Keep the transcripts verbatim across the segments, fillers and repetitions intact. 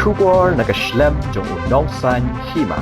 Khubor na ka shlem jong u Nongsaiñ Hima.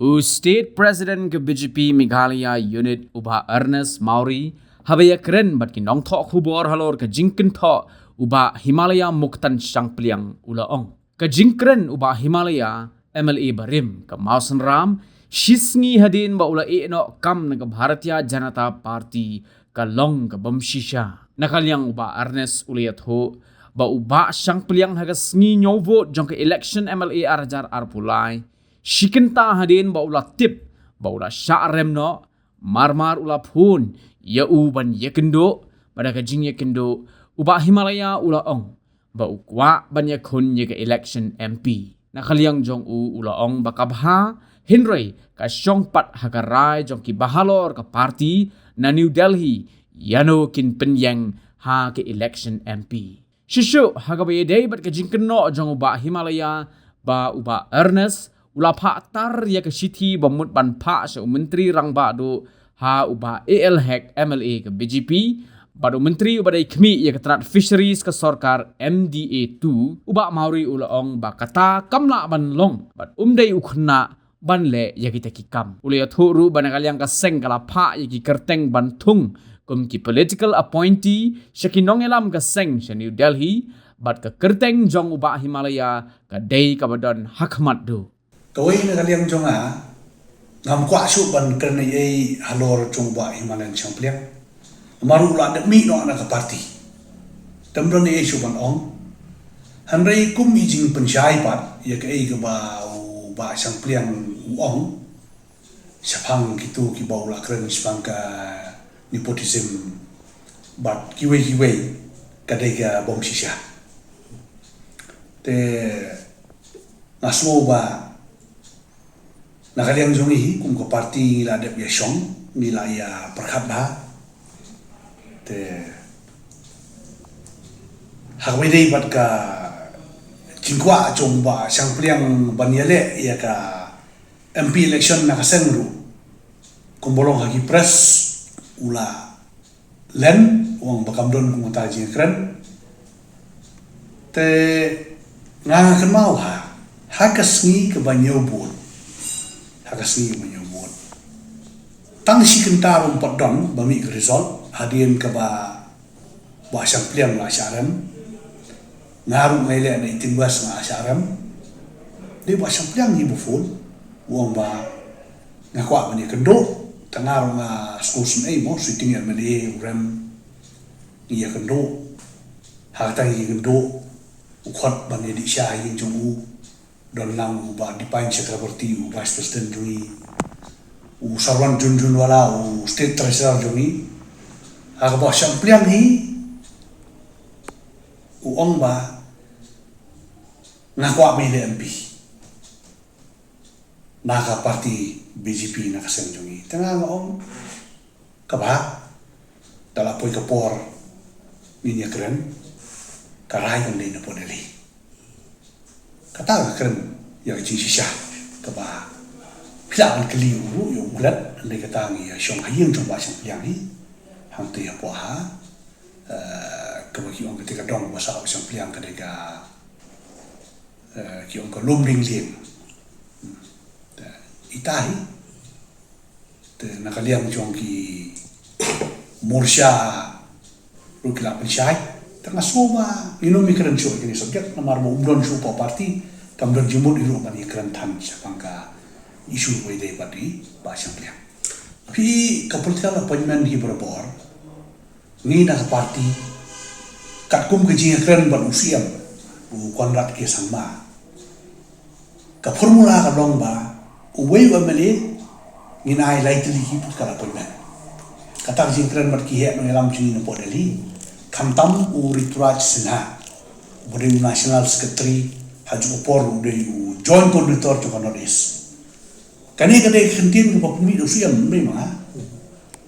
U State President ka B J P Meghalaya Unit u Bah Ernest Mawrie haba ïakren bad ki nongthoh khubor halor ka jingkynthoh u Bah Himalaya Muktan Shangpliang u la ong, ka jingkren u Bah Himalaya M L A barim ka Mawsynram shi sngi hadien ba u la ïeh noh kam na ka Bharatiya Janata Party ka long ka bym shisha. Na ka liang u Bah Ernest u la ïathuh ba u Bah Shangpliang ha ka sngi ñiew vote jong ka election M L A ar hajar arphew lai, shi kynta hadien ba u la tip ba u la shah rem noh, mar mar u la phone ïa u ban ïakynduh, bad ha ka jingïakynduh u Bah Himalaya u la ong ba u kwah ban ïakhun ïa ka election M P. Na ka liang jong u u la ong ba ka bha, hynrei ka shong pat ha ka rai jong ki bahalor ka party na New Delhi ïano kin pynïeng ha ka election M P. Shisha ha kaba ïadei bad ka jingkynnoh jong u Bah Himalaya ba u Bah Ernest u la phah tar ïa ka shithi ba mut ban phah sha u Myntri Rangbah Duh ha u Bah A L Hek M L A ka B J P bad u Myntri uba dei khmih ïa ka tnat Fisheries ka sorkar M D A two, u Bah Mawrie u la ong ba kata kam lah ban long bad um dei u khynnah ban leh ïa kita ki kam. U la ïathuh ruh ba na ka liang ka seng ka la phah ïa ki kyrteng ban thung kum ki political appointee sha ki nongïalam ka seng sha New Delhi, bad ka kyrteng jong u Bah Himalaya ka dei kaba don ha khmat duh. Kawei na ka liang jong nga, ngam kwah shuh ban kren ei ei halor jong u Bah Himalaya Shangpliang. Namar u la dep mih noh na ka party. Te ym don ei ei shuh ban ong. Hynrei kum i jingpynshai pat ïa kaei kaba u Bah Shangpliang u ong shaphang kito kiba u la kren shaphang ka nepotism bad kiwei kiwei, ka dei ka bym shisha. Te nga sngew ba na ka liang jong ngi hi kum ka party ngi la dep ïa shong, ngi la ïa pyrkhat bha. Te ha kaba ïadei bad ka jingkwah jong u Bah Shangpliang ban ïaleh ïa ka M P election na ka seng ruh, kumba long ha ki press u la len, u ong ba kam don kum kata ka jingkren. Te nga nga kynmaw ha, ha ka sngi kaba ñiew vote, ha ka sngi kaba ñiew vote, tang shi kynta ruh ym pat don ba mih ka result, hadien kaba Bah Shangpliang u la shah rem. Nga ruh nga ïaleh na eighteen West nga shah rem. Dei Bah Shangpliang hi ba phone, u ong ba nga kwah ban ïakynduh. Te nga ruh nga sngewsynei mo, sitting M L A u rem. Ngi ïakynduh. Ha kata ngi ïakynduh, u khot ban ïadih sha ïing jong u. Don lang u Bah Dipain Chakraborty, u Vice President jong ngi, u Sarwan Jhunjhunwala, u State Treasurer jong ngi. Ha ka Bah Shangpliang hi u ong ba nga kwah ban ïaleh M P na ka party B J P na ka seng jong ngi. Te nga nga ong, kaba, da la poi ka por ngin ïakren, ka rai kan dei na pdeng Delhi. Kata ka kren ïa ka jingshisha kaba phi lah ban kylli u ruh ïa u Klet, hynrei kata ngi ïa shong ha ïing jong Bah Shangpliang hi. Hangta ïa pdeng ha, eh, kaba ki ong kata ka dong ba sah Bah Shangpliang ka dei ka, eh, ki ong ka Lumding Lane. Hmm. Ita hi. Te na ka liang jong ki Morcha ruh ki la pynshai. Te nga sngew ba ngin ym ïakren shuh ïa kine subject namar ba um don shuh pa party, kam don jingmut ïa ruh ban ïakren than shaphang ka issue ba ïadei bad i Bah Shangpliang. Phi, ka political appointment hi barabor. Ngi na ka party, katkum ka jingïakren bad u C M, u Conrad K Sangma, ka formula ka long ba uwei u M L A ngin ai lai tylli ki political appointment. Kata ka jingkren bad ki heh nongïalam jong ngi na pdeng Delhi, khamtam u Rituraj Sinha, uba dei u National Secretary ha juh ka por u dei u Joint Coordinator jong ka North East. Kane ka dei ka kyntien kaba pynmih da u C M, ym dei ma nga.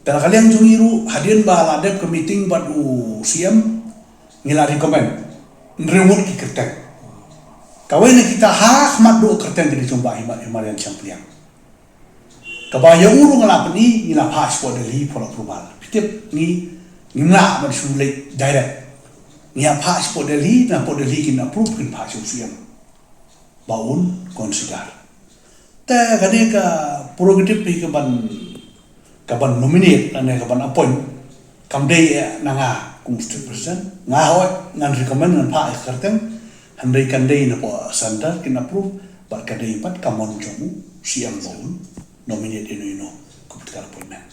Te na ka liang jong ngi ruh, hadien ba la dep ka meeting bad u C M, ngi la recommend hynriew ngut ki kyrteng. Kawei na kita ha khmat duh ka kyrteng ka dei jong Bah Hima-, Himalayan Shangpliang. Kaba ïa u ruh nga la pyni, ngi la phah shapoh Delhi for approval. Phi tip ngi, ngim lah ban shu leit direct. Ngi ïa phah shapoh Delhi, na pdeng Delhi kin approve kin phah sha u C M. ba un consider. Te kane ka prerogative hi ka ban, ka ban nominate lane ka ban appoint kam dei eh na nga kum state president. Nga hooid ngan recommend, ngan phah ïa ka kyrteng, hynrei kan dei na pdeng centre kin approve, bad ka dei pat ka mon jong u C M ba un nominate ïa uno uno kum political appointment.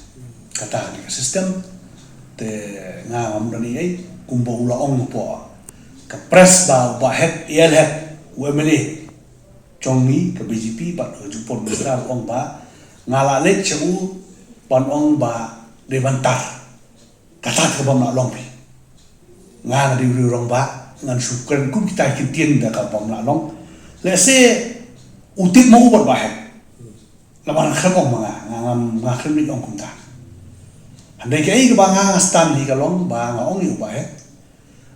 Kata ka dei ka system. Te nga ngam don ei ei, kumba u la ong hapoh ka press ba u Bah Hek, E L Hek, u M L A jong ngi ka B J P bad ka jingpynmynta, u ong ba nga la leit sha u ban ong ba dei ban tar. Kata ka bym lah long phi. Nga nga dei u rangbah, ngan shu kren kum kita ki ktien da ka bym lah long. Lehse u tip ma u bad Bah Hek. Namar nga khlem ong ma nga, nga ngam, nga khlem leit ong kumta. Hynrei kaei kaba nga nga stand hi ka long ba nga ong ïa u Bah Hek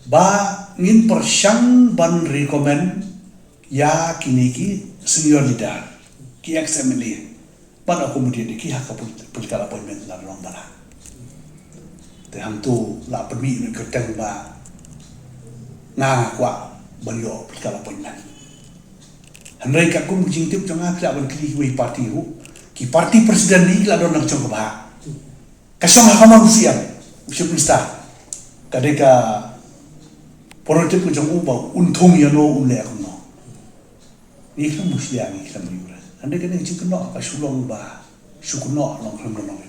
ba ngin pyrshang ban recommend ïa kine ki senior leader, ki ex M L A, ban accommodate ïa ki ha ka polit-, political appointment la long ba la. Te hangto la pynmih ïa ka kyrteng ba nga nga kwah ban ïoh political appointment. Hynrei katkum ka jingtip jong nga, ki lah ban kylli kiwei party ruh. Ki party president hi ki la don na ka jong ka bhah. Ka shong ha ka mon u C M, u Chief Minister. Ka dei ka prerogative ka jong u ba un thung ïano, un leh kumno. Ngi khlem mushlia, ngi khlem ïura. Hynrei kane ka jingkynnoh ka shu long ba shu kynnoh, long khlem don long.